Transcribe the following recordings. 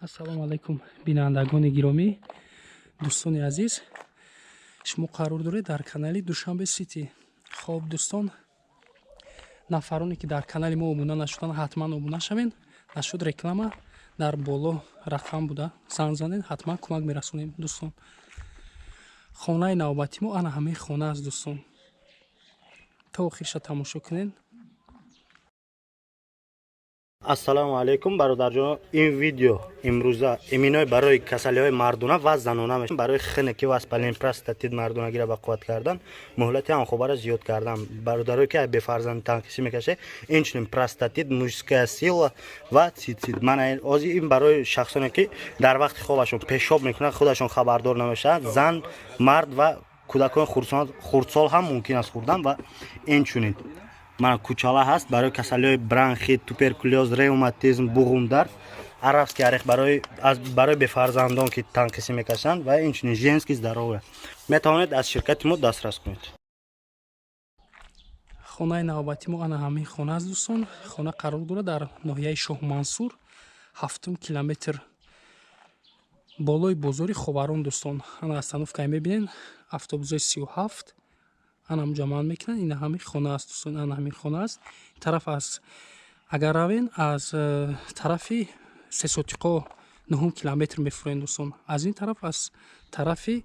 Ассалому алайкум, бинандагони гиромӣ, дӯстони азиз. Шумо қарор доред дар канали Душанбе Сити. Хоб, дӯстон, нафароне ки дар канали мо обуна нашуданд, ҳатман обуна шавед. Нашуд, реклама дар боло рақам буда, занг занед, ҳатман кӯмак мерасонем, дӯстон. Хонаи навбати мо ана ҳамин хона аст, дӯстон. То охирша тамошо кунед. Ассалому алайкум, бародарҷон. Ин видео имрӯза иминой барои касалиҳои мардуна ва занона мешавад, барои хунукӣ, воспаление, простатит, мардонагиро ба қувват кардан, муҳлати ҳамхобаро зиёд кардан, бародарое ки бефарзанд танқисӣ мекашед, инчунин простатит, мужская сила ва цистит. Мана ҳозир ин барои шахсоне ки дар вақти хобашон пешоб мекунанд, худашон хабардор намешаванд, зан, мард ва кӯдакони хурдсол ҳам мумкин аст хӯрдан. Ва инчунин мана кучала ҳаст барои касалиҳои бронхит, туберкулёз, ревматизм, буғумдард, арабский орех барои бефарзандон ки танқисӣ мекашанд, ва инчунин женский здоровье. Метавонед аз ширкати мо дастрас кунед. Хонаи навбати мо ана ҳамин хона аст, дӯстон. Хона қарор дорад дар ноҳияи Шоҳмансур, ҳафтум километр, болои бозори Ховарон, дӯстон. Ана остановкае мебинед, автобусҳои 37 ана ҳамҷо ман мекунанд. Ина ҳамин хона аст, дӯстон, ана ҳамин хона аст. Тараф аз агар равен, аз тарафи Сесотиқо нуҳум километр мефурен, дӯстон. Аз ин тараф, аз тарафи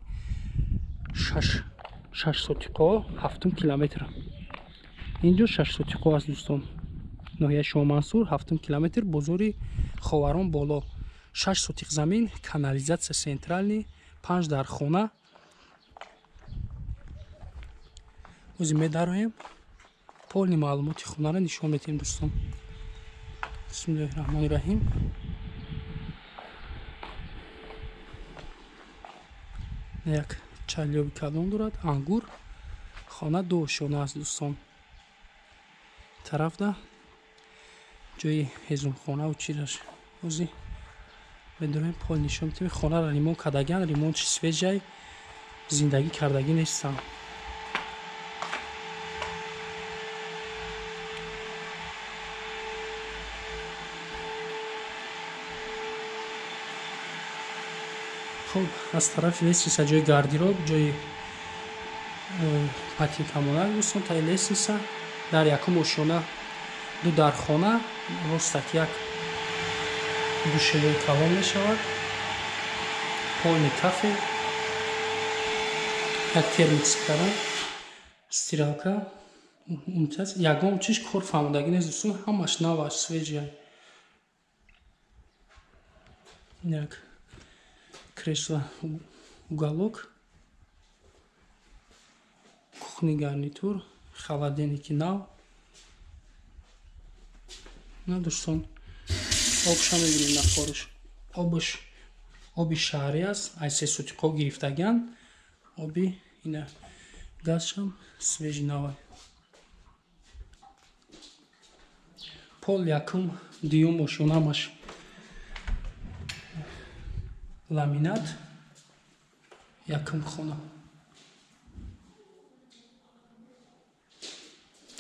Шашсотиқо, ҳафтум километр. Инҷо Шашсотиқо аст, дӯстон, ноҳияи Шоҳмансур, ҳафтум километр, бозори Ховарон боло. 6 сотиқ замин, канализация центральный, панҷ дар хона. Ози медароем, полный маълумоти хонаро нишон медиҳем, дӯстон. Бисмиллоҳи раҳмони раҳим. Як чалёби калон дорад, ангур. Хона ду ошёна аст, дӯстон. Тарафда ҷои ҳезумхонаву чизаш. Ози медароем, пол нишон медиҳем. Хонаро ремонт кардагиан, ремонтши свежий, зиндагӣ кардагӣ нестанд. Хуб, аз тарафи лестница ҷои гардероб, ҷои патинкамонак, дӯстон. Таи лестница дар якум ошёна ду дархона, ростак як душевой калон мешавад, полный кафель, як термосфера, стиралка, унитаз. Ягон чиз кор фаҳмодагӣ нест, дӯстон, ҳамаш нав аст, свежий. Як кресло уголок, кухонный гарнитур, холодильники нав. На, дӯстон, обша мебинем, напорш, обш оби шаҳрӣ аст, аз Сесотиқо гирифтагиан оби. Ина газшам свежий, навай. Пол якум, дуюм ошёнамаш ламинат. Якум хона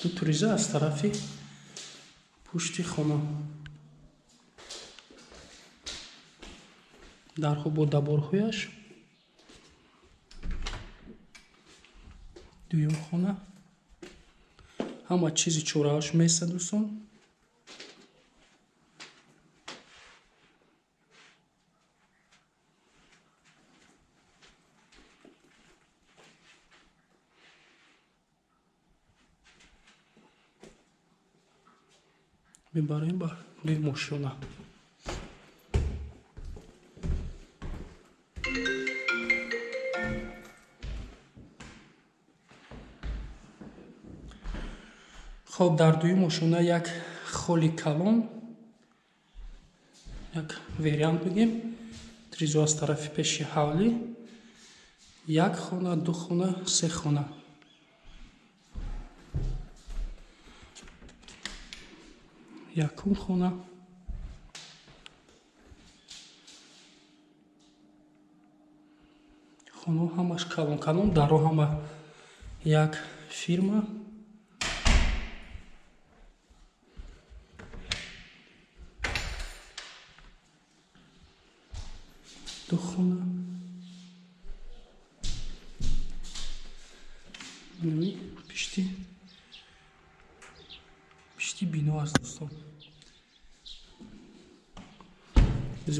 ду туриза аз тарафи пушти хона, дарҳо бо доборҳояш. Дуюм хона ҳама чизи чорааш месад, дӯстон. Мебарем ба дуюм ошёна. Хоб, дар дуюм ошёна як холи калон, як вариант бигем, тризо аз тарафи пеши ҳавлӣ. Як хона, ду хона, се хона. Якум хона, хонаҳо ҳамаш калон калон, даро ҳама як фирма. Ду хона. Пишти бино аст, дӯстон.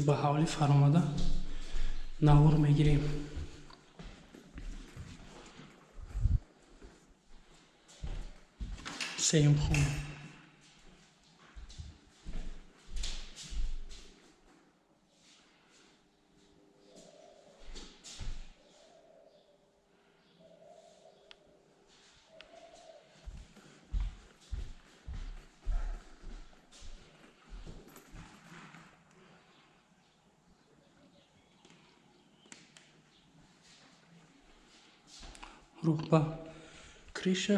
Ба ҳавлӣ фаромада навор мегирем. Сеюм хона. Роҳ ба криша.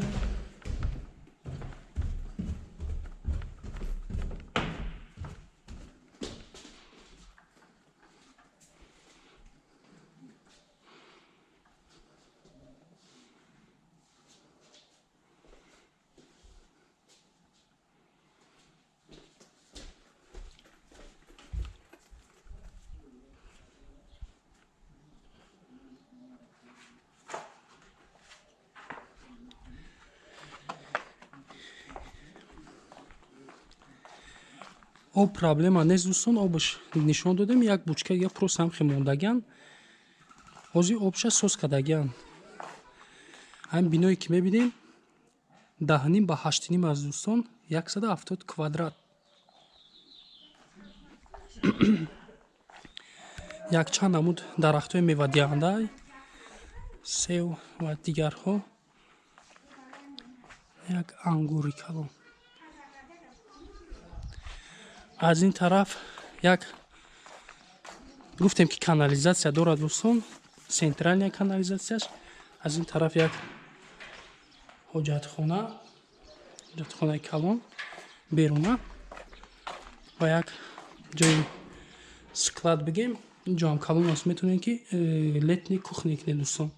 Об проблема нест, дӯстон, обаш нишон додем, як бучка як просто ҳам хемондагиан. Ҳозир обша соз кардагиан. Ҳамин биное ки мебинем 10.5 ба 8.5 аст, дӯстон, 170 квадрат. Якчанд намуд дарахтҳои мевадиҳанда, сев ва дигарҳо. Як ангури калон. Аз ин тараф як гуфтем ки канализатсия дорад, дӯстон, центральная канализатсияш. Аз ин тараф як ҳоҷатхона, ҳоҷатхонаи калон беруна ва як ҷои склад бигем. Инҷо ҳам калон аст, метавонем ки летний кухня кунем, дӯстон.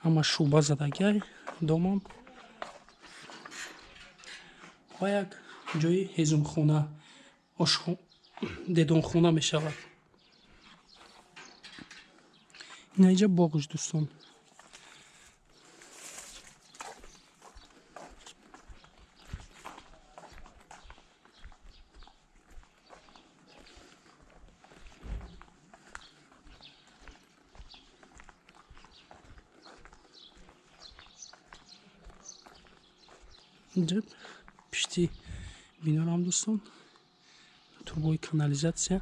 Ҳама шӯъба задагиай домам ва як ҷои ҳезумхона, дедонхона мешавад. Ина инҷа боғш, дӯстон. Инҷа пишти бинорам, дӯстон, турбои канализатсия.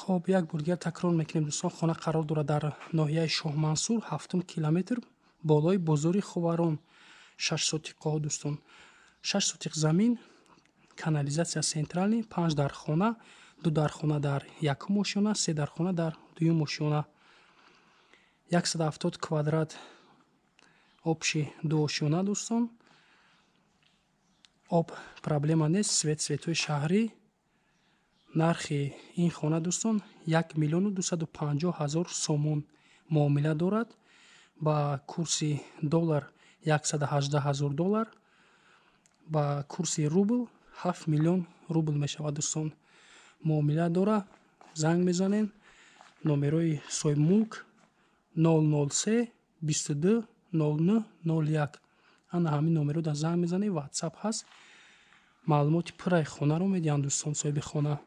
Хоб, як бор дигар такрор мекунем, дӯстон, хона қарор дорад дар ноҳияи Шоҳмансур, 7 километр болои бозори Ховарон, 6 сотиқҳо, дӯстон. 6 сотиқ замин, канализатсия централӣ, 5 дархона, 2 дархона дар якум ошёна, 3 дархона дар дуюм ошёна. 170 квадрат обши ду ошёна, дӯстон. Об проблема нест, свет светҳои шаҳрӣ. Нархи ин хона, дӯстон, 1 250 000 сомон муомила дорад. Ба курси доллар 118 000 доллар, ба курси рубл 7 миллион рубл мешавад, дӯстон. Муомила дора, занг мезанен. Номерои соҳибмулк 003 22 09 01. Ана ҳамин номеро дар занг мезанед, WhatsApp ҳаст. Маълумоти пурраи хонаро медиҳанд, дӯстон, соҳиби хона.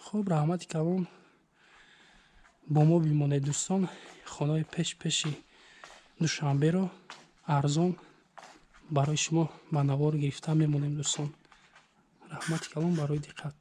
Хуб, раҳмати калон, бо мо бимонед, дӯстон. Хонаҳои пеш-пеши Душанберо арзон барои шумо ба навор гирифта мемонем, дӯстон. Раҳмати калон барои диққат.